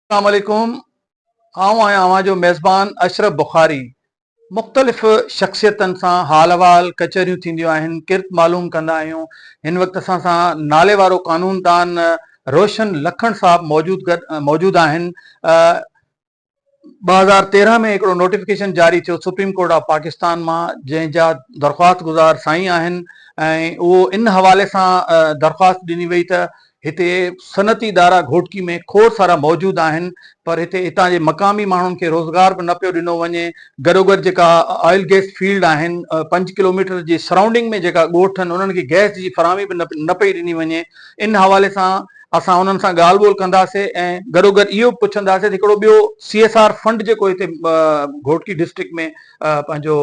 السلام عليڪم آئون آهيان اوهان جو ميزبان اشرف بخاري مختلف شخصيتن سان حال احوال ڪچهريون ٿينديون آهن ڪرت معلوم ڪندا آهيون هن وقت اسان سان نالي وارو قانون دان روشن لکڻ صاحب موجود گڏ موجود آهن 2013 ۾ هڪڙو نوٽيفڪيشن جاري ٿيو سپريم ڪورٽ آف پاڪستان مان جنهن جا درخواست گذار سائين آهن ۽ اهو ان حوالي سان درخواست ڏني وئي ته هتي صنعتي ادارا گهوٽڪي ۾ کوڙ سارا موجود آهن پر هتي هتان جي مقامي ماڻهن کي روزگار به نه پيو ڏنو وڃي گڏوگڏ جيڪا آئل گئس فيلڊ آهن پنج ڪلوميٽر جي سرائونڊنگ ۾ جيڪا ڳوٺ آهن انهن کي گئس جي فراهمي به نه پئي ڏني وڃي ان حوالي سان اسان انهن سان ڳالهه ٻولهه ڪنداسي ۽ گڏوگڏ اهو به پڇنداسي ته هڪڙو ٻيو سي ايس آر فنڊ جيڪو هتي گهوٽڪي ڊسٽرڪٽ ۾ پنهنجو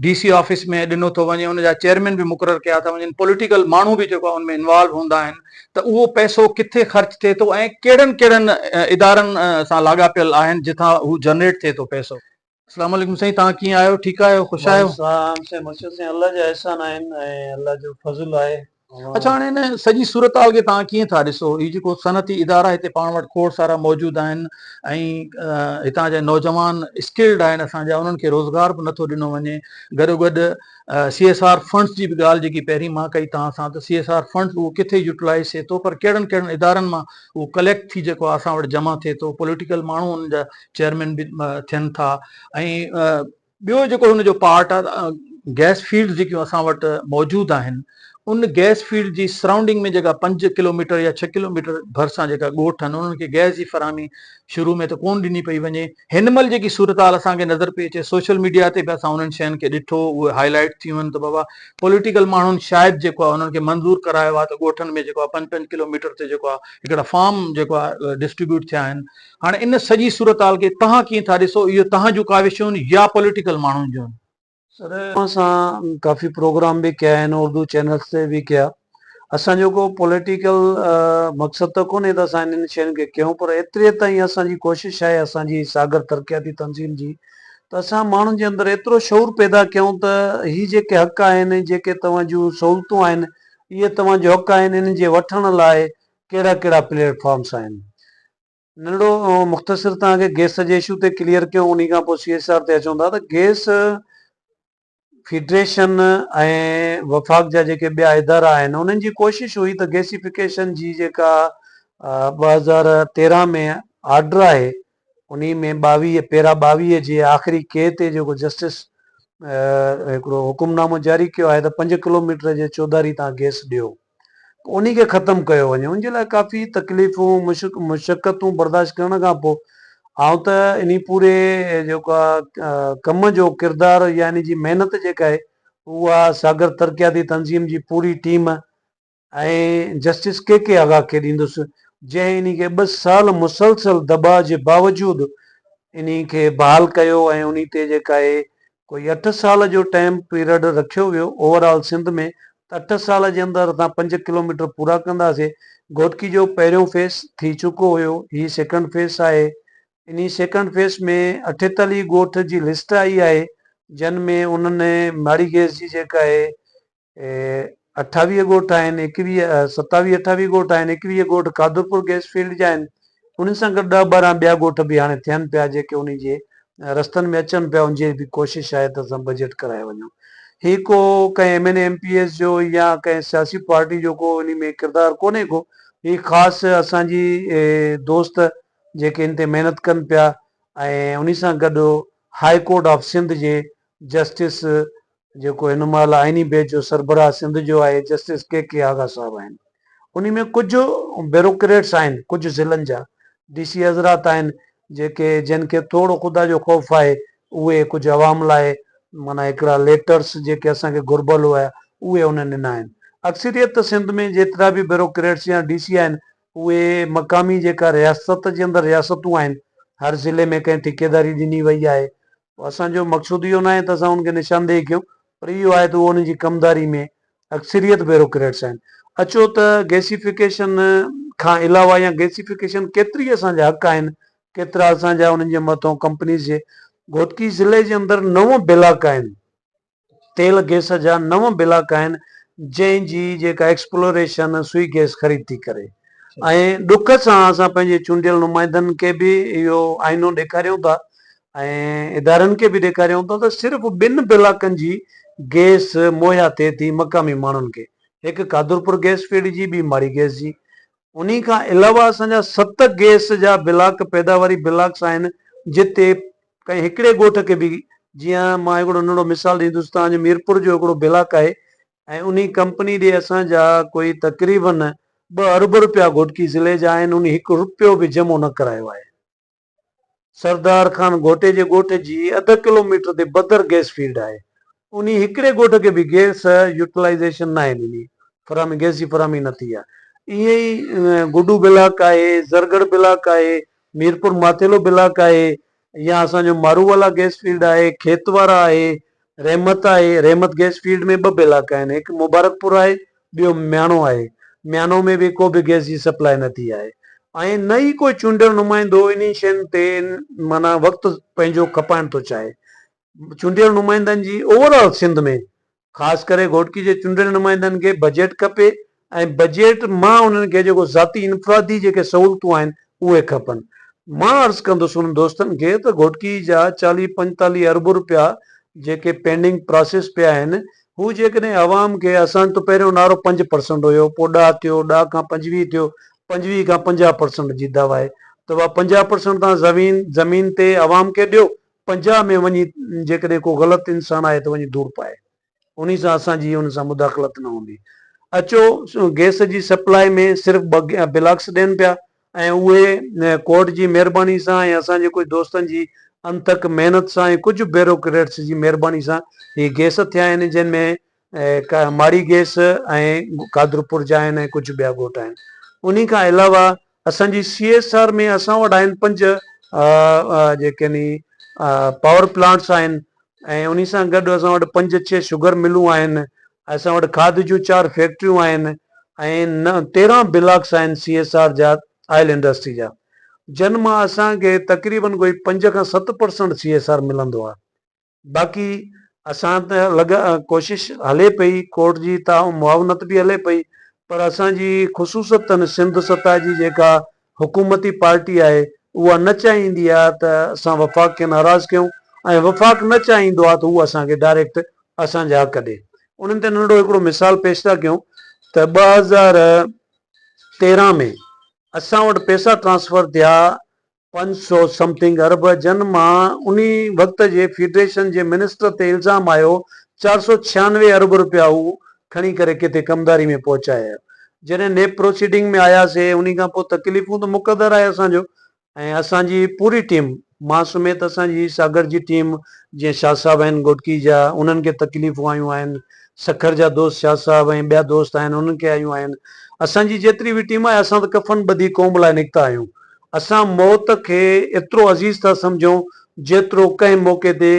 ڊي سي آفيس ۾ ڏنو ٿو وڃي ان جا چيئرمين به مقرر ڪيا ٿا وڃن پوليٽيڪل ماڻهو به جيڪو ان ۾ انوالو هوندا آهن ته اهو پئسو ڪٿي خرچ ٿئي ٿو ۽ ڪهڙن ڪهڙن ادارن سان لاڳاپيل آهن جتان هو جنريٽ ٿئي ٿو پئسو. اسلام عليڪم سائين توهان ڪيئن آهيو ٺيڪ آهيو خوش آهيو. وعليڪم السلام سائين مرشد سائين الله جا احسان آهن ۽ الله جو فضل آهي. اڇا هاڻي ان سڄي صورتحال کي توهان ڪيئن ٿا ڏسو هي جيڪو صنعتي ادارا هتي پاڻ وٽ کوڙ سارا موجود آهن ۽ هتان جا نوجوان اسڪلڊ آهن اسان جا انهن کي روزگار به نٿو ڏنو وڃي گڏو گڏ سي ايس آر فنڊس جي به ڳالهه جيڪي پهرين مان ڪئي توهان سان ته سي ايس آر فنڊس اهو ڪٿي يوٽيلائز ٿئي ٿو پر ڪهڙن ڪهڙن ادارن مان اهو ڪليڪٽ ٿي جيڪو اسان وٽ جمع ٿئي ٿو پوليٽيڪل ماڻهو ان جا چيئرمين به ٿين ٿا ۽ ٻيو جيڪو ان جو پارٽ آهي گئس فيلڊ جيڪيون اسان وٽ موجود آهن ان گئس فيلڊ جي سرائونڊنگ ۾ جيڪا 5 ڪلوميٽر يا 6 ڪلوميٽر ڀرسان جيڪا ڳوٺ آهن انهن کي گئس جي فراهمي شروع ۾ ته ڪون ڏني پئي وڃي هن مهل جيڪي صورتحال اسان کي نظر پئي اچي سوشل ميڊيا تي به اسان انهن شين کي ڏٺو اهي هائي لائيٽ ٿيون آهن ته بابا پوليٽيڪل ماڻهن شايد جيڪو آهي انهن کي منظور ڪرايو آهي ته ڳوٺن ۾ جيڪو آهي 5 5 ڪلوميٽر تي جيڪو آهي هڪڙا فارم جيڪو آهي ڊسٽريبيوٽ ٿيا آهن هاڻي ان سڄي صورتحال کي توهان ڪيئن ٿا ڏسو، اهو توهان جون ڪاوشون يا پوليٽيڪل ماڻهن جون؟ سر اوهان سان ڪافي پروگرام به ڪيا آهن اردو چينلز تي به ڪيا اسان جو ڪو پوليٽيڪل مقصد ته ڪونهي ته اسان انهن شين کي ڪيون پر ايتري تائين اسان جي ڪوشش آهي اسان جي ساگر ترقياتي تنظيم جي ته اسان ماڻهن جي اندر ايترو شعور پيدا ڪيون ته هي جيڪي حق آهن جيڪي توهان جون سهولتون آهن اهي توهان جو حق آهن انهن جي وٺڻ لاء ڪهڙا ڪهڙا پليٽ فارمس آهن. ننڍڙو مختصر توهان کي گئس جي اشو تي ڪليئر ڪيون انهي کان پوء سي ايس آر تي اچون ٿا ته گئس فيڊريشن ۽ وفاق جا جيڪي ٻيا ادارا آهن انهن جي ڪوشش هئي ته گئسيفڪيشن جي جيڪا 2013 ۾ آرڊر آهي انهي ۾ 22 پيرا 22 جي آخري ڪي تي جيڪو جسٽس هڪڙو حڪم نامو جاري ڪيو آهي ته 5 ڪلوميٽر جي چوڌاري توهان گئس ڏيو انهي کي ختم ڪيو وڃي ان جي لاء ڪافي تڪليفون مشقتون برداشت ڪرڻ کان پوء آئون ته انهي پوري جيڪو آ ڪم جو ڪردار يا انهي جي محنت جيڪا آهي اها ساگر ترقياتي تنظيم جي پوري ٽيم ۽ جسٽس ڪي ڪي آغا کي ڏيندس جنهن انهي کي ٻه سال مسلسل دٻاء جي باوجود انهي کي بحال ڪيو ۽ انهي تي جيڪا آهي ڪوئي اٺ سال جو ٽائيم پيريڊ رکيو ويو اوور آل سنڌ ۾ ته اٺ سال جي اندر اسان 5 ڪلوميٽر پورا ڪنداسي گهوٽڪي جو پهريون فيس ٿي چڪو هيو هي سيڪنڊ فيس آهي انهي سيڪنڊ فيس ۾ 48 ڳوٺ جي لسٽ آئي آهي جن ۾ انهن ماڙي گيس جي جيڪا آهي 28 ڳوٺ آهن، ايڪويهه، ستاويهه اٺاويهه ڳوٺ آهن، ايڪويهه ڳوٺ قادرپور گئس فيلڊ جا آهن، انهن سان گڏ ڏهه ٻارهن ٻيا ڳوٺ به هاڻي ٿين پيا جيڪي انهي جي رستن ۾ اچن پيا ان جي به ڪوشش آهي ته اسان بجيٽ ڪرائي وڃون. هي ڪو ڪنهن M N A M P S جو يا ڪنهن سياسي پارٽي جو ڪو انهي ۾ ڪردار ڪونهي ڪو، هي خاص اسان جي دوست جيڪي ان تي محنت ڪن پيا ۽ انهي سان گڏ هاء ڪورٽ آف سنڌ جي جسٽس جيڪو هن مهل آئيني بينچ جو سربراهه سنڌ جو آهي جسٽس ڪي ڪي آغا صاحب آهن انهي ۾ ڪجهه بيروڪريٽس آهن ڪجهه ضلعن جا ڊي سي حضرات آهن جيڪي جن کي ٿورو خدا جو خوف آهي اهي ڪجهه عوام لاء معنيٰ هڪڙا ليٽرس جيڪي اسان کي گهربل هيا اهي انهن ڏنا آهن اڪثريت ته سنڌ ۾ جيترا به بيروڪريٽس يا ڊي سي آهن اهي مقامي جيڪا رياست جي اندر رياستون آهن هر ضلعي ۾ ڪنهن ٺيڪيداري ڏني وئي آهي اسان جو مقصود اهو ناهي ته اسان ان کي نشاندهي ڪيون پر اهو آهي ته اهو ان جي ڪمداري ۾ اڪثريت بيروڪريٽس آهن. اچو ته گيسيفڪيشن کان علاوه يا گيسيفڪيشن ڪيتري اسان جا حق آهن ڪيترا اسان جا انهن جي مٿو ڪمپنيز جي گهوٽڪي ضلعي جي اندر نو بلاڪ آهن تيل گيس جا نو بلاڪ آهن جنهن جي جيڪا ايڪسپلوريشن سوئي گيس خريد ٿي ڪري. ۽ ڏک سان اسان پنهنجي چونڊيل نمائندن کي به اهو آئينو ڏيکاريون ٿا ۽ ادارن کي به ڏيکاريون ٿا ته صرف ٻن بلاڪن جي گئس مهيا ٿئي ٿي مقامي ماڻهن کي، هڪ قادرپور گئس فيلڊ جي ٻي ماڙي گئس جي. انهي کان علاوه اسان جا ست گئس جا بلاڪ پيداواري بلاڪس آهن جتي ڪنهن هڪڙي ڳوٺ کي به جيئن مان هڪڙو ننڍڙو مثال ڏيندس توهان جو ميرپور جو هڪڙو بلاڪ آهي ۽ انهي ڪمپني ڏي اسان جا ڪوئي تقريبن ٻه ارب روپيا گهوٽڪي ضلعي جا آهن انهي هڪ روپيو به جمعو نه ڪرايو آهي. سردار خان گهوٽي جي ڳوٺ جي اڌ ڪلوميٽر تي بدر گئس فيلڊ آهي انهي هڪڙي ڳوٺ کي به گئس يوٽيلائيزيشن ناهي ڏني فراهمي گئس جي فراهمي نه ٿي آهي ائين ئي گڊو بلاڪ آهي زرڳڙ بلاڪ آهي ميرپور ماٿيلو بلاڪ آهي يا اسان جو مارووالا گئس فيلڊ آهي کيت وارا آهي رحمت آهي، رحمت گئس فيلڊ ۾ ٻه بلاڪ آهن، هڪ مبارڪپور آهي ٻيو مياڻو آهي، ميانو ۾ به ڪو به گئس جي سپلاء نه ٿي آهي ۽ نه ئي ڪو چونڊيل نمائندو انهي شين تي معنيٰ وقت پنهنجو کپائڻ ٿو چاهي. چونڊيل نمائندن جي اوور آل سنڌ ۾ خاص ڪري گهوٽڪي جي چونڊيل نمائندن کي بجيٽ کپي ۽ بجيٽ مان انهن کي جيڪو ذاتي انفرادي جيڪي سهولتون آهن اهي کپن. مان عرض ڪندس انهن دوستن کي ته گهوٽڪي جا چاليهه پنجتاليهه ارب روپيا جيڪي پينڊنگ پراسيس پيا آهن هو جيڪڏهن عوام کي اسان جو ته پهريون نعرو پنج پرسنٽ هيو پوء ڏهه ٿيو ڏهه کان پنجويهه ٿيو پنجويهه کان پنجاهه پرسنٽ جي دعويٰ آهي ته اها پنجاهه پرسنٽ تان زمين زمين تي عوام کي ڏيو پنجاهه ۾ وڃي جيڪڏهن ڪو غلط انسان آهي ته وڃي ڌوڙ پائي. انهي سان اسان جي ان سان مداخلت نه هوندي. اچو گئس جي سپلاء ۾ صرف ٻه بلاڪس ڏين پيا ۽ اهي ڪورٽ جي مهرباني سان ۽ اسان جي ڪجهه دوستن جي انتڪ محنت سان ۽ ڪجهه بيروڪريٽس جي مهرباني سان هي گئس ٿيا آهن جن ۾ ماڙي گئس ۽ قادرپور جا آهن ۽ ڪجهه ٻيا ڳوٺ آهن. انهي کان علاوه اسان جي سي ايس آر ۾ اسان وٽ آهن پنج جيڪي ني پاور پلانٽس آهن ۽ انهي سان گڏ اسان وٽ پنج ڇهه شگر ملون آهن اسان وٽ کاڌ جون چار فيڪٽريون آهن ۽ نه 13 بلاڪس آهن سي ايس آر جا آئل انڊسٽري جا جن مان اسان کي تقريبن ڪوئي پنج کان ست پرسنٽ سي ايس آر ملندو آهي باقي اسان ته لڳ ڪوشش هلي پئي ڪورٽ جي معاونت به هلي پئي پر اسان جي خصوصتن سنڌ سطح جي جيڪا حڪومتي پارٽي آهي اها نه چاهيندي آهي ته اسان وفاق کي ناراض ڪيون ۽ وفاق نه چاهيندو آهي ته هو اسان کي ڊائريڪٽ اسان جا حق ڏي. انهن تي ننڍڙو هڪڙو مثال پيش ٿا ڪيون ته 2013 ۾ اسان وٽ پئسا ٽرانسفر ٿيا 500 سمٿنگ ارب جن مان انهي وقت جي فيڊريشن جي منسٽر تي الزام آيو 496 ارب رپيا هو کڻي ڪري ڪٿي ڪمداري ۾ پهچائي آيو جڏهن نيب پروسيڊنگ ۾ آياسي انهي کان پوء تڪليفون ته مقدر آهي اسان جو ۽ اسان جي پوري ٽيم مان سميت اسان جي ساگر جي ٽيم جيئن شاهه صاحب آهن گهوٽڪي جا انهن کي تڪليفون آيون آهن سکر جا دوست شاهه صاحب ۽ ٻيا دوست آهن انهن کي آيون آهن اسان جي جيتري به ٽيم آهي اسان ته ڪفن ٻڌي قوم لاء نڪتا آهيون اسان موت کي ايترو عزيز ٿا سمجهون جيترو ڪنهن موقعي تي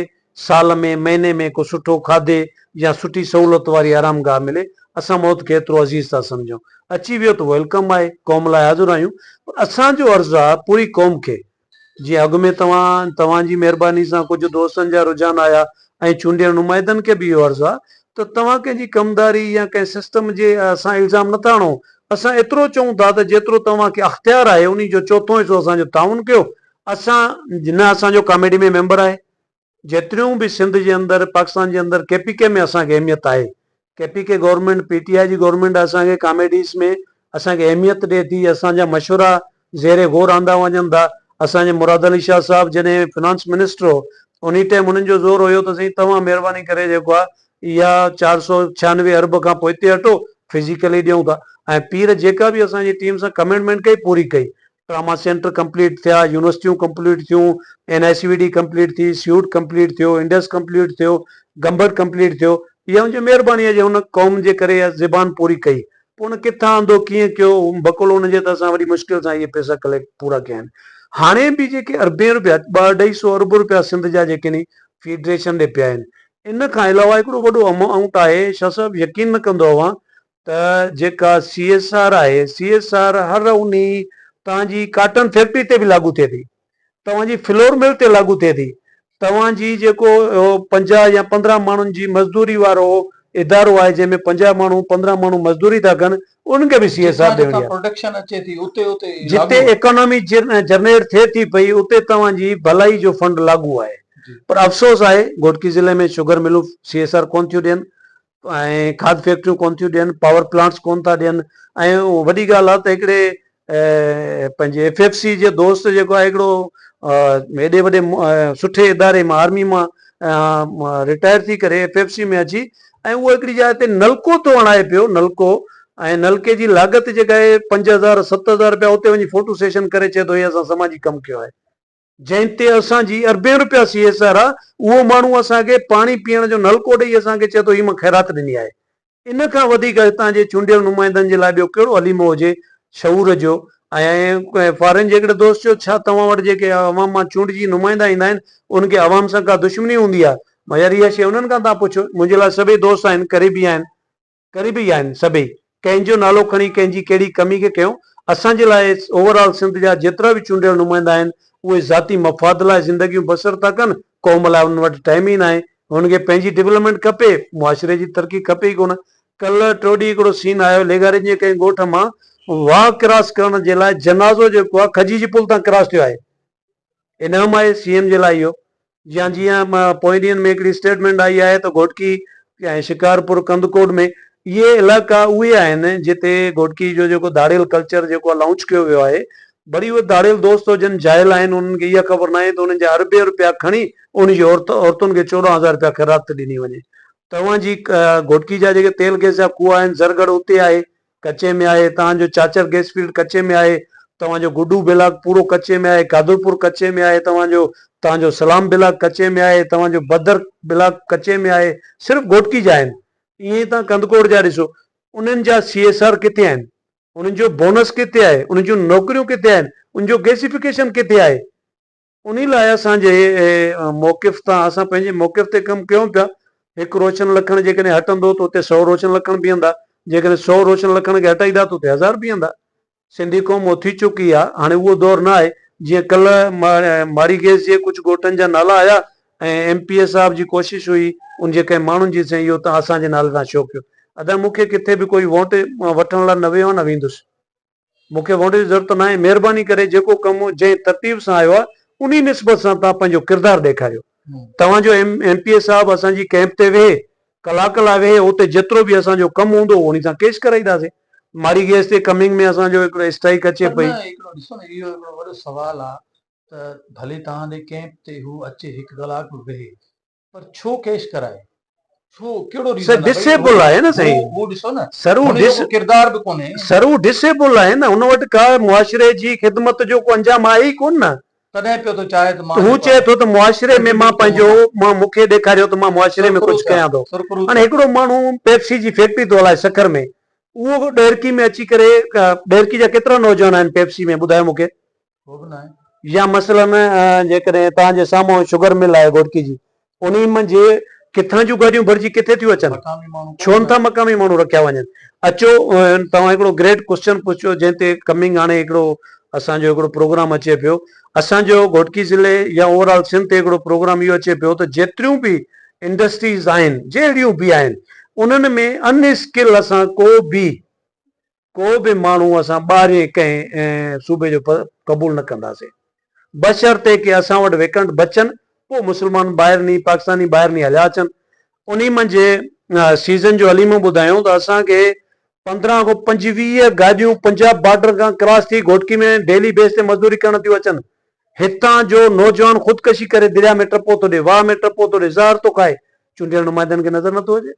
سال ۾ مهيني ۾ ڪو سٺو کاڌي يا سٺي سهولت واري آرام گاهه ملي، اسان موت کي ايترو عزيز ٿا سمجهون. اچي ويو ته welcome آهي، قوم لاء حاضر آهيون پر اسان جو عرض آ پوري قوم کي جيئن اڳ ۾ توهان توهان جي مهرباني سان ڪجهه دوستن جا رجحان آيا ۽ چونڊيل نمائندن کي به اهو عرض آ ته توهان ڪنهن جي ڪمداري يا ڪنهن سسٽم جي اسان الزام نه ٿا هڻون اسان ايترو چئون ٿا ته جيترو توهان کي اختيار آهي انهي جو چوٿون حصو اسان جو تعاون ڪيو اسان نه اسان جو ڪاميٽي ۾ ميمبر آهي جيتريون به سنڌ جي اندر پاڪستان جي اندر ڪي پي ڪي ۾ اسان کي اهميت آهي K P K government P T I جي گورنمينٽ اسان کي ڪاميٽيز ۾ اسان کي اهميت ڏي ٿي اسان جا مشورا زير غور آندا وڃن ٿا اسان جي مراد علي شاهه صاحب جڏهن فنانس منسٽر هو انهي ٽائيم انهن جو زور هيو ته سائين توهان مهرباني ڪري جيڪو آهي اها 496 ارب کان پوئتي هٽو فزيڪلي ڏيون ٿا ۽ پير جيڪا به اسان جي ٽيم سان ڪمٽمينٽ ڪئي پوري ڪئي ٽراما سينٽر ڪمپليٽ ٿيا، يونيورسٽيون ڪمپليٽ ٿيون، N I C V D complete ٿي، سيوٽ ڪمپليٽ ٿيو، انڊس ڪمپليٽ ٿيو، گمبٽ ڪمپليٽ ٿيو، اها ان جي مهرباني آهي جي هن قوم جي ڪري اها زبان پوري ڪئي. پوء ان ڪٿان آندو، ڪيئن ڪيو، بقول ان جي ته اسان وڏي مشڪل سان اهي پئسا ڪليڪٽ پورا ڪيا آهن. هاڻي به جيڪي اربين روپيا، ٻه اڍائي سو ارب روپيا سنڌ جا جيڪي ني فيڊريشن ڏي پيا آهن، ان کان علاوه هڪڙو وڏو امائونٽ آهي، شاهه صاحب يقين نه ڪندو اوهان ته جيڪا سي ايس آر آهي، سي ايس آر هر انهي توهان جي ڪاٽن فيڪٽري تي به لاڳو ٿئي ٿي، توهان جي فلور مل تي لاڳو ٿئي ٿي، توهان جي جيڪو 50 يا 15 ماڻهن جي مزدوري وارو ادارو آهي جنهن ۾ 50 ماڻهو 15 ماڻهو مزدوري ٿا ڪن انهن کي به سي ايس آر جتان ڏيڻي جتان آهي. پروڊڪشن اچي ٿي اتي اتي جتي لاڳو آهي. ايڪانامي جنريٽ ٿئي ٿي پئي اتي توهان جي ڀلائي جو فنڊ لاڳو آهي پر افسوس آهي گهوٽڪي ضلعي ۾ شگر ملون سي ايس آر ڪون ٿيون ڏين ۽ کاڌ فيڪٽريون ڪون ٿيون ڏين پاور پلانٽس ڪون ٿا ڏين ۽ وڏي ڳالهه آهي ته هڪڙي پنهنجي ايف ايف سي جي دوست جيڪو آهي هڪڙو هيڏي وڏي سٺي اداري مان آرمي مان رٽائر ٿي ڪري ايف ايف سي ۾ اچي ۽ اهو هڪڙي جاء تي نلڪو ٿو هڻائي پيو نلڪو ۽ نلڪي جي لاڳت جيڪا آهي 5000 7000 روپيا اتي وڃي فوٽو سيشن ڪري چئي ٿو هي اسان سماجي ڪم ڪيو آهي جنهن تي اسان جي اربين روپيا سي ايس آر آ، اهو ماڻهو اسان کي پاڻي پيئڻ جو نلڪو ڏئي اسان کي چئي ٿو هي مان خيرات ڏني آهي. ان کان وڌيڪ هتان جي چونڊيل نمائندن جي لاء ٻيو ڪهڙو حليمو هجي شعور جو ۽ فارين جي هڪڙي دوست چيو ڇا توهان وٽ جيڪي عوام مان چونڊجي نمائندا ايندا آهن انهن کي عوام سان ڪا دشمني هوندي آهي؟ مان يار اها شيء انهن کان توهان پڇو منهنجي لاء سڀئي دوست آهن قريبي آهن. قريبي آهن سڀئي، ڪنهن جو نالو کڻي ڪنهن جي ڪهڙي ڪمي کي ڪيون، اسان جي لاء اوور آل سنڌ جا جيترا به چونڊيل نمائندا آهن اهي ذاتي مفاد لاء زندگيون بسر ٿا ڪن، قوم لاء انهن وٽ ٽائيم ئي ناهي، هنن کي پنهنجي ڊولپمينٽ کپي، معاشري جي ترقي کپي ئي ڪونه. ڪلهه ٽيون ڏينهن هڪڙو سين آيو ليگارين جي ڪنهن ڳوٺ مان واهه ڪراس ڪرڻ جي لاء جنازو جيڪو آهي کجي جي پل تان ڪراس ٿيو آهي، انعام آهي سي ايم جي لاء اهو يا جيئن پوئين ڏينهن ۾ هڪڙي اسٽيٽمينٽ آئي آهي ته گهوٽڪي ۽ شڪارپور ڪنڌڪوٽ ۾ اهي علائقا اهي آهن جتي گهوٽڪي جو جيڪو ڌاڙيل ڪلچر جيڪو لانچ ڪيو ويو آهي ڀلي اهي ڌاڙيل دوست هجن جاهل آهن انهن کي اها خبر ناهي ته انهن جا اربين روپيا کڻي ان جي عورتن کي 14,000 روپيا خيرات تي ڏني وڃي توهان جي گهوٽڪي جا جيڪي تيل گئس جا کوهه آهن زرڳڙ اتي آهي ڪچي ۾ آهي، توهان جو چاچر گئس فيلڊ ڪچي ۾ آهي، توهان جو گڊو بلاڪ پورو ڪچي ۾ آهي، قادرپور ڪچي ۾ آهي، توهان جو توهان جو سلام بلاڪ ڪچي ۾ آهي، توهان جو بدر بلاڪ ڪچي ۾ آهي، صرف گهوٽڪي جا آهن. ائين ئي توهان ڪنڌڪوٽ جا ڏسو، انهن جا سي ايس آر ڪٿي آهن، انهن جو بونس ڪٿي آهي، انهن جون نوڪريون ڪٿي آهن، انهن جو گئسيفڪيشن ڪٿي آهي. انهي لاء اسان جي موقف تان اسان پنهنجي موقف تي ڪم ڪيون پيا. هڪ روشن لکڻ جيڪڏهن هٽندو ته اتي سئو روشن لکڻ بيهندا، جيڪڏهن سئو روشن لکڻ کي هٽائيندا ته اتي هزار بيهندا. سنڌي قوم اٿي چڪي آ، هاڻي اهو دور نه آهي جيئن ڪلهه ماڙي گيس جي ڪجهه ڳوٺن جا نالا آيا ۽ ايم پي اي صاحب جي ڪوشش هئي ان جي ڪنهن ماڻهن جي سائين اهو تان اسان جي نالي تان شو ڪيو. ادا مون کي ڪٿي به ڪوئي ووٽ وٺڻ لاء نه ويو آهيان نه ويندس. مون کي وونٽ جي ضرورت ناهي، مهرباني ڪري جيڪو ڪم جنهن ترتيب سان آيو آهي انهي نسبت سان توهان پنهنجو ڪردار ڏيکاريو. توهان جو ايم پي اي صاحب اسان جي ڪئمپ تي ويهي، ڪلاڪ لاء ويهي، اتي جيترو به اسان جو ڪم هوندو اهو انهي سان ڪيش ڪرائينداسين. ماڙي گيس تي ڪمنگ ۾ اسان جو هڪڙو اسٽرائيڪ اچي پر پئي. نه هڪڙو ڏسو نه اهو هڪڙو وڏو سوال آ ته ڀلي توهان جي ڪئمپ تي هو اچي هڪ ڪلاڪ به ويهي پر ڇو ڪيش ڪرائي ڇو ڪهڙو سر ريزن آ ڀئي ڊسيبل آهي نه سائين هو ڏسو نه سر هو هن جو ڪو ڪردار به ڪونهي. سر هو ڊسيبل آهي نه هن وٽ ڪا معاشري جي خدمت جو ڪو انجام آهي ئي ڪونه نه. تڏهن پيو ٿو چاهي ته مان هو چئي ٿو ته معاشري ۾ مان پنهنجو مان مون کي ڏيکاريو ته مان معاشري ۾ ڪجهه ڪيان ٿو. هاڻي هڪڙو ماڻهو پيپسي جي فيڪٽري ٿو هلائي سکر ۾ اهو ڏهرڪي ۾ اچي ڪري ڏهرڪي جا ڪيترا نوجوان آهن پيپسي ۾ ٻڌايو مون کي. ڪو به ناهي. يا مثلاً جيڪڏهن توهان جي سامهون شگر مل آهي گهوٽڪي جي، انهي منجهه ڪٿان جون گاڏيون ڀرجي ڪٿي ٿيون اچن؟ ڇو نٿا مقامي ماڻهو رکيا وڃن؟ اچو توهان هڪڙو گريٽ ڪوسچن پڇيو جنهن تي ڪمنگ هاڻي هڪڙو اسان جو هڪڙو پروگرام اچي پيو. اسان جو گهوٽڪي ضلعي يا اوور آل سنڌ تي هڪڙو پروگرام اهو اچي پيو ته جيتريون به انڊسٽريز آهن جهڙيون به آهن انهن ۾ ان اسڪل اسان ڪو به ڪو به ماڻهو اسان ٻاهرين ڪنهن صوبي جو قبول نه ڪنداسين بشرطيڪ اسان وٽ ويڪنٽ بچن پوء مسلمان ٻاهر ني پاڪستاني ٻاهر ني هليا اچن انهي منجهه سيزن جو حليمو ٻڌايون ته اسان کي 15 کان 25 گاڏيون پنجاب بارڊر کان ڪراس ٿي گهوٽڪي ۾ ڊيلي بيس تي مزدوري ڪرڻ ٿيون اچن هتان جو نوجوان خودڪشي ڪري درياء ۾ ٽپو ٿو ڏي واهه ۾ ٽپو ٿو ڏي زهر ٿو کائي چونڊيل نمائندن کي نظر نٿو اچي.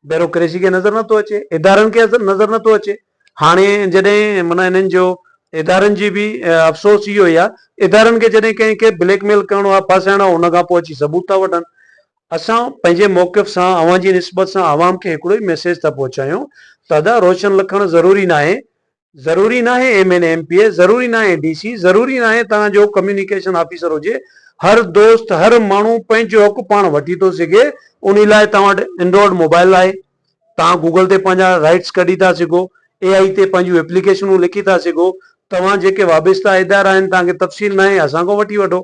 بيروڪريسي کي نظر نٿو اچي، ادارن کي نظر نٿو اچي. هاڻي جڏهن معنيٰ انهن جو ادارن جي به افسوس اهو ئي آهي، ادارن کي جڏهن ڪنهن کي بليڪ ميل ڪرڻو آهي، ڦاسائڻو آهي، ان کان پوء اچي ثبوت ٿا وٺن. اسان پنهنجي موقف سان اوهان جي نسبت سان عوام کي هڪڙو ئي ميسيج ٿا پهچايون ته ادا روشن لکڻ ضروري ناهي، ضروري ناهي M N A M P A, ضروري ناهي ڊي سي، ضروري ناهي توهان جو ڪميونيڪيشن آفيسر هجي، هر دوست هر ماڻهو پنهنجو حق پاڻ وٺي ٿو سگهي، انهي لاء توهان وٽ اينڊرائڊ موبائل آهي، توهان گوگل تي پنهنجا رائٽس ڪڍي ٿا سگهو، اي آئي تي پنهنجون ايپليڪيشنون لکي ٿا سگهو، توهان جيڪي وابسته ادارا آهن توهان کي تفصيل ناهي اسان کان وٺي وٺو،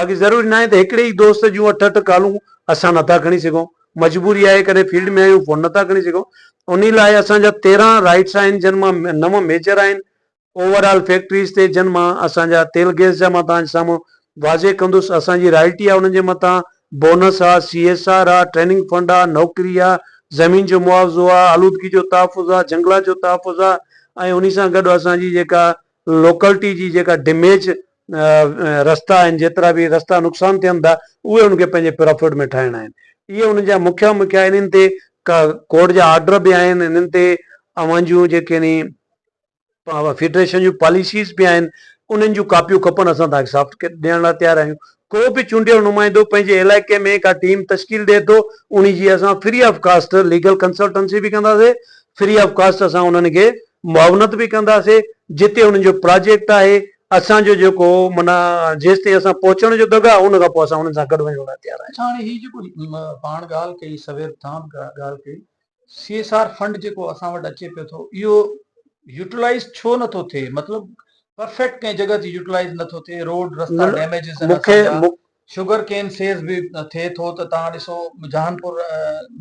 باقي ضروري ناهي ته هڪڙي ئي دوست جون اٺ اٺ ڪالون اسان نٿا کڻي سگهون. مجبوري آهي ڪڏهن فيلڊ ۾ آهيون فون نٿا کڻي سگهون انهي لاء اسان جا 13 رائٽس آهن جن مان 9 ميجر آهن اوور آل فيڪٽريز تي جن مان اسان جا تيل گئس جا مان توهان جي سامهون واضح ڪندس اسان جي رائلٽي آهي انهن جي مٿان بونس آهي سي ايس آر آهي ٽريننگ فنڊ آهي نوڪري آهي زمين جو معاوضو آهي آلودگي جو تحفظ آهي جنگلات جو تحفظ آهي ۽ انهي سان گڏ اسان جي جيڪا لوڪلٽي جي جيڪا ڊيميج رستا آهن جيترا به رستا نقصان ٿين ٿا اهي انهن کي پنهنجي پرافٽ ۾ ٺاهڻا آهن اهي انهن جا مکيا مکيا انهن تي ڪورٽ جا آرڊر به آهن انهن تي اوهان جون جيڪي ني فيڊريشن جون پاليسيز به آهن انهن جون ڪاپيون کپن اسان توهان کي سافٽ ڏيڻ لاء تيار آهيون ڪو به چونڊيل نمائندو پنهنجي علائقي ۾ ڪا ٽيم تشڪيل ڏئي ٿو انهي جي اسان free of cost legal consultancy به ڪنداسي فري آف ڪاسٽ اسان انهن کي معاونت به ڪنداسي جتي انهن جو پراجيڪٽ آهي اسان جو جيڪو معنيٰ جيستائين اسان پهچڻ جو دڳ آهي ان کان پوء اسان انهن سان گڏ وڃڻ لاء تيار آهيون. اڇا هاڻي هي جيڪو پاڻ ڳالهه ڪئي سوير توهان به ڳالهه ڪئي سي ايس آر فنڊ جيڪو اسان وٽ اچي پيو ٿو اهو يوٽيلائز ڇو نٿو ٿئي مطلب پرفيڪٽ ڪنهن جڳهه تي يوٽيلائز نٿو ٿئي روڊ رستا ڊيميجز آهن اسان جا شگر ڪين سيز به ٿئي ٿو ته تهان ڏسو جهانپور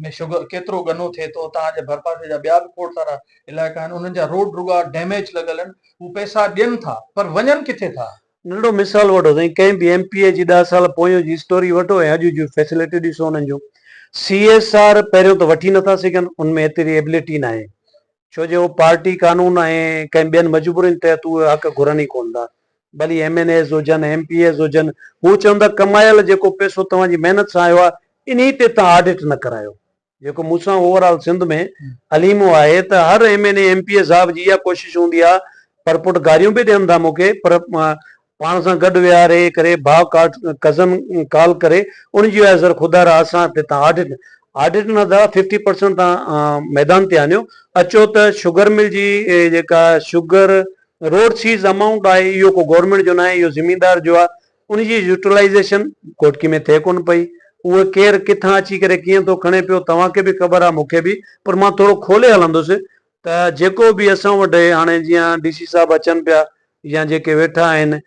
۾ شگر ڪيترو ڳنو ٿئي ٿو تهان جي ڀرپاسي جا ٻيا به کوڙ سارا علائقا آهن انهن جا روڊ رڳا ڊيميج لڳل آهن هو پئسا ڏين ٿا پر وڃن ڪٿي ٿا. ننڍڙو مثال وٺو سائين ڪنهن به ايم پي اي جي ڏهه سال پويون جي اسٽوري وٺو ۽ اڄ جون فيسلٽيون ڏسو انهن جون سي ايس آر پهريون ته وٺي نٿا سگهن ان ۾ ايتري ايبلٽي ناهي ڇو جو پارٽي قانون ۽ ڪنهن ٻين مجبورين تحت اهي حق گهرن ئي ڪونه ٿا ڀلي ايم اين ايز هجن ايم پي ايز هجن هو چون ٿا ڪمايل جيڪو پئسو توهان جي محنت سان آيو آهي انهي تي توهان آڊٽ نه ڪرايو جيڪو مون سان اوور آل سنڌ ۾ اليمو آهي ته هر M N A M P A صاحب جي اها ڪوشش هوندي آهي پر پٽ گاريون به ڏين ٿا مون کي پر پاڻ سان گڏ ويهاري ڪري ڀاء ڪاٽ ڪزن ڪال ڪري ان جي آهي سر خدا را اسان تي تان آڊٽ آڊٽ نه دادا ففٽي پرسنٽ تان ميدان تي آنيو اچو ته شگر مل جي جيڪا شگر روڊ سيز امائونٽ آهي اهو ڪو گورنمينٽ جو ناهي اهو زميندار جو آهي ان جي يوٽيلائيزيشن گهوٽڪي ۾ ٿئي ڪونه پئي. اهو ڪير ڪٿان اچي ڪري ڪيئن ٿو کڻي پيو توهان کي به خبر آهي مون کي به پر مان ٿورو کولي هلندس ته جيڪو به اسان وٽ هاڻي جيئن ڊي سي صاحب اچن پيا يا جيڪي ويٺا آهن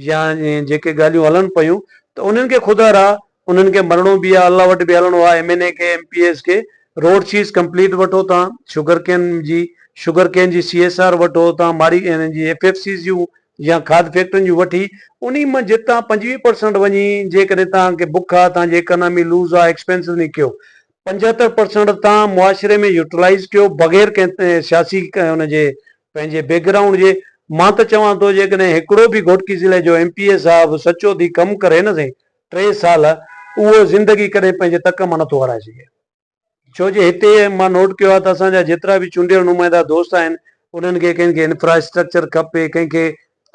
يا جيڪي ڳالهيون هلن پيون ته انهن کي خدا را انهن کي مرڻو به آهي الله وٽ به هلڻو آهي ايم اين اي کي ايم پي ايس کي روڊ سيز ڪمپليٽ وٺو تان شگر ڪين جي شگر ڪين جي سي ايس آر وٺو تان ماري جي ايف ايف سيز جون يا کاڌ فيڪٽرين جون وٺي انهي مان جتان 25 پرسنٽ وڃي جيڪڏهن توهان کي بک آ توهان جي اڪانامي لوز آ ايڪسپينسز ني ڪيو 75 پرسنٽ توهان معاشري ۾ يوٽيلائيز ڪيو بغير ڪنهن سياسي ان جي پنهنجي بيڪ گرائونڊ جي مان ته چوان ٿو جيڪڏهن هڪڙو به گهوٽڪي ضلعي جو ايم پي اي صاحب سچو ٿي ڪم ڪري نه سائين 3 سال اهو زندگي ڪڏهن پنهنجي تڪ مان نٿو هارائي سگهي. ڇو جو هتي مان نوٽ ڪيو آهي ته اسان جا جيترا به چونڊيل نمائندا دوست آهن انهن کي ڪنهن کي انفراسٽرڪچر کپي ڪنهن کي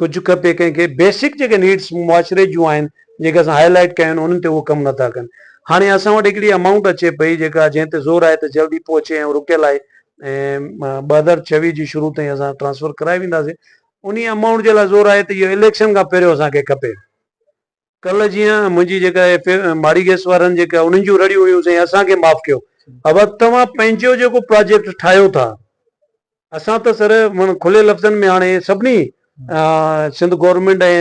ڪجهه کپي ڪنهن کي بيسڪ جيڪي نيڊس معاشري جون آهن جيڪي اسان هائي لائيٽ ڪيا آهن انهن تي اهو ڪم نٿا ڪن هاڻي اسان وٽ هڪڙي امائونٽ اچي پئي جيڪا جنهن تي زور آهي ته جلدي پهچي ۽ رڪيل آهي ۽ 2026 جي شروع تائين اسان ٽرانسفر ڪرائي وينداسين انهي امائونٽ جي لاء زور آهي ته اهو اليڪشن کان پهريون اسان کي کپي. ڪلهه جيئن منهنجي جيڪا ايف اي ماڙي گئس وارن جيڪا انهن جون رڙيون هيون سائين اسان کي معاف ڪيو ابا توهان پنهنجو جيڪو پراجيڪٽ ٺاهيو ٿا اسان ته سر معنيٰ کلي لفظن ۾ هاڻي سڀني سنڌ گورنمينٽ ۽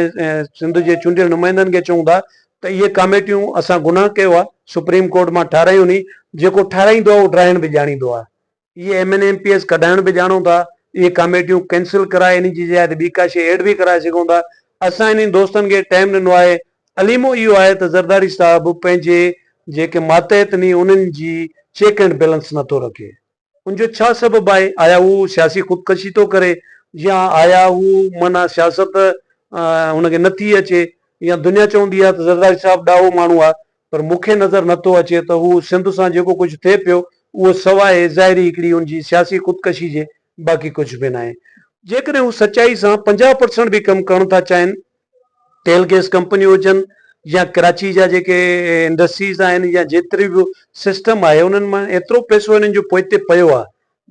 سنڌ جي چونڊيل نمائندن کي چئون ٿا ته اهي ڪاميٽيون اسان گناهه ڪيو آهي سپريم ڪورٽ مان ٺارايون ني جيڪو ٺارايندو آهي اهو ڊاهڻ به ڄاڻيندو آهي اهي M N M P S ڪڍائڻ به ڄاڻون ٿا، اهي ڪاميٽيون ڪينسل ڪرائي انهن جي جاء تي ٻي ڪا شيء ايڊ به ڪرائي سگهون ٿا. اسان انهن دوستن کي ٽائيم ڏنو آهي. اليمو اهو آهي ته زرداري صاحب پنهنجي جيڪي ماتحت ني انهن جي چيڪ اينڊ بيلنس نه ٿو رکي. ان جو ڇا سبب آهي؟ آيا هو سياسي خودڪشي ٿو ڪري يا آيا هو معنيٰ سياست هن کي نه ٿي اچي يا دنيا چوندي آهي ته زرداري صاحب ڏاهو ماڻهو آهي پر مون کي نظر نه ٿو اچي ته هو سنڌ سان جيڪو ڪجهه ٿئي پيو اهو سواء ظاهري هڪڙي ان جي سياسي خودڪشي جي باقي ڪجهه به ناهي. جيڪڏهن هو سچائي سان 50 پرسنٽ به ڪم ڪرڻ ٿا چاهين، تيل گئس ڪمپنيون هجن يا ڪراچي جا جيڪي انڊسٽريز آهن يا جيتري به سسٽم آهي انهن مان ايترو پئسو هنن جو پوئتي پيو آهي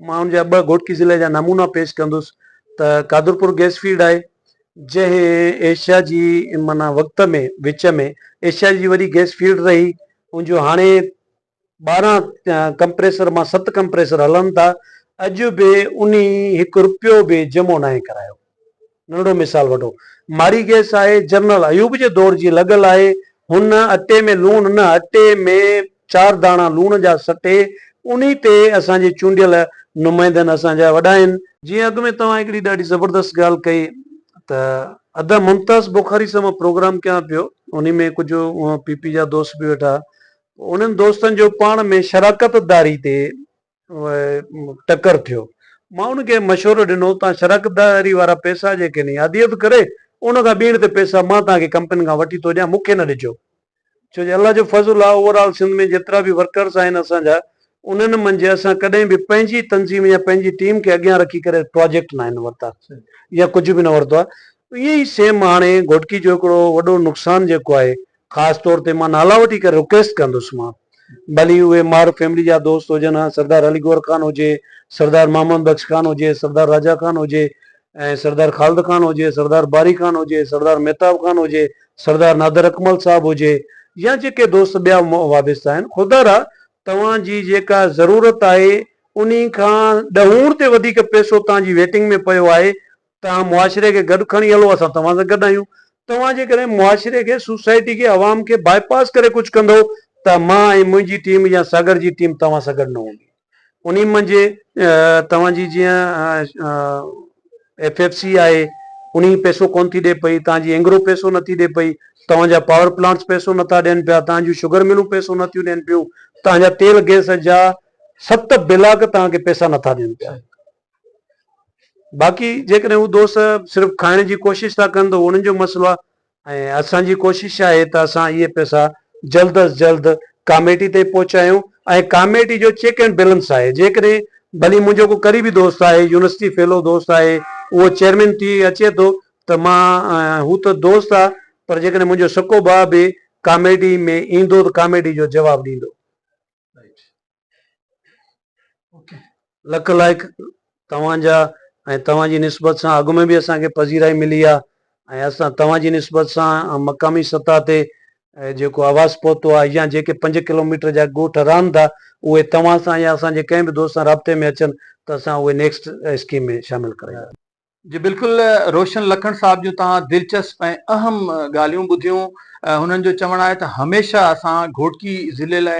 مان ان جا ٻه گهوٽڪي ضلعي جا نمونا پيش ڪندس ته قادرپور گئس فيلڊ آهي جنهن ايشيا جي معنيٰ وقت ۾ وچ ۾ ايشيا جي وڏي گئس فيلڊ رهي ان جو هاڻي 12 ڪمپريسر مان 7 ڪمپريسر هلن ٿا اڄ به انهي هڪ روپيو به جمعو ناهي ڪرايو. ننڍڙو مثال وٺو ماڙي گئس آهي جنرل ايوب جي دور جي لڳل آهي هن اٽي ۾ لوڻ نه اٽي ۾ چار داڻا لوڻ جا سٽي انهي تي اسان جي چونڊيل نمائندن اسان جا وڏا آهن. جيئن اڳ ۾ توهان هڪڙي ڏاڍي زبردست ڳالهه ڪئي ته ادا ممتاز بخاري سان مان پروگرام ڪيان پيو انهي ۾ ڪجهه پي پي جا دوست به ويٺا انهن دوستن جو پاڻ ۾ شراڪت داري تي ٽڪر ٿيو مان ان کي مشورو ڏنو توهان شراڪت داري وارا پئسا جيڪي ني عاديت ڪري ان کان ٻيڻ تي پئسا مان توهان کي ڪمپنين کان وٺي ٿو ڏيان مون کي نه ڏجو ڇو جو الله جو فضل آ اوور آل سنڌ ۾ جيترا به ورڪرز آهن اسان جا انهن منجهه اسان ڪڏهن به پنهنجي تنظيم يا پنهنجي ٽيم کي اڳيان رکي ڪري پراجيڪٽ ناهن ورتا يا ڪجهه به نه ورتو آ ائين ئي سيم هاڻي گهوٽڪي جو هڪڙو وڏو نقصان جيڪو آهي خاص طور تي مان نالا وٺي ڪري رڪويسٽ ڪندس مان ڀلي اهي مار فيملي جا دوست هجن ها سردار علي گوهر خان هجي سردار محمد بخش خان هجي سردار راجا خان هجي ۽ سردار خالد خان هجي سردار باري خان هجي سردار مهتاب خان هجي سردار نادر اڪمل صاحب هجي يا جيڪي دوست ٻيا وابسته آهن خدا را توهان جي جيڪا ضرورت آهي انهي کان ڏهوڻ تي وڌيڪ پئسو توهان جي ويٽنگ ۾ پيو آهي توهان معاشري کي گڏ کڻي هلو اسان توهان سان گڏ آهيون توهان جيڪڏهن معاشري کي سوسائٽي کي عوام کي باء پاس ڪري ڪجهه ڪندو ته مان ۽ منهنجي ٽيم يا ساگر جي ٽيم توهان سان گڏ نه هوندي انهي منجهه توهان جي جيئن ايف ايف سي آهي انهي پئسو ڪون ٿي ڏي پئي توهان جي اينگرو پئسو نٿي ڏي پئي توهان جا پاور پلانٽس پئسو نٿا ڏين پيا توهان جون شگر ملون پئسو نٿيون ڏين پيون توهان جا تيل گئس جا ست بلاڪ توهان کي پئسا نٿا ڏين پيا باقي جيڪڏهن هو دوست صرف کائڻ جي ڪوشش ٿا ڪن ته انهن جو مسئلو آهي ۽ اسان جي ڪوشش آهي ته اسان اهي پئسا جلد از جلد ڪاميٽي تائين پهچايون ۽ ڪاميٽي جو چيڪ اينڊ بيلنس آهي جيڪڏهن ڀلي منهنجو ڪو قريبي دوست آهي يونيورسٽي فيلو دوست آهي اهو چيئرمين ٿي اچي ٿو ته مان هو ته دوست آهي پر جيڪڏهن منهنجو سڪو ڀاء به ڪاميٽي ۾ ايندو ته ڪاميٽي جو جواب ڏيندو. لک لائق توهان جا ۽ توهان جي نسبت سان اڳ ۾ به اسان کي پذيرائي ملي آهي ۽ اسان توهان جي نسبت سان مقامي سطح تي جيڪو آواز پهتو آهي يا جيڪي پنج ڪلوميٽر جا ڳوٺ رهن ٿا اهي توهان سان يا اسان جي ڪنهن به دوست سان رابطي ۾ اچن ته اسان اهي نيڪسٽ اسڪيم ۾ شامل ڪرايون. جي بلڪل روشن لکڻ صاحب جون توهان دلچسپ ۽ اهم ڳالهيون ٻڌيون هنن جو چوڻ آهي ته هميشه اسان گهوٽڪي ضلعي لاء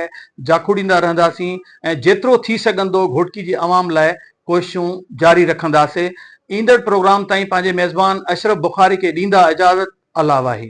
جاکوڙيندا رهنداسين ۽ جيترو ٿي سگهندو گهوٽڪي جي عوام لاء ڪوششون جاري رکنداسي ايندڙ پروگرام تائين پنهنجي ميزبان اشرف بخاري کي ڏيندا اجازت الله واهي.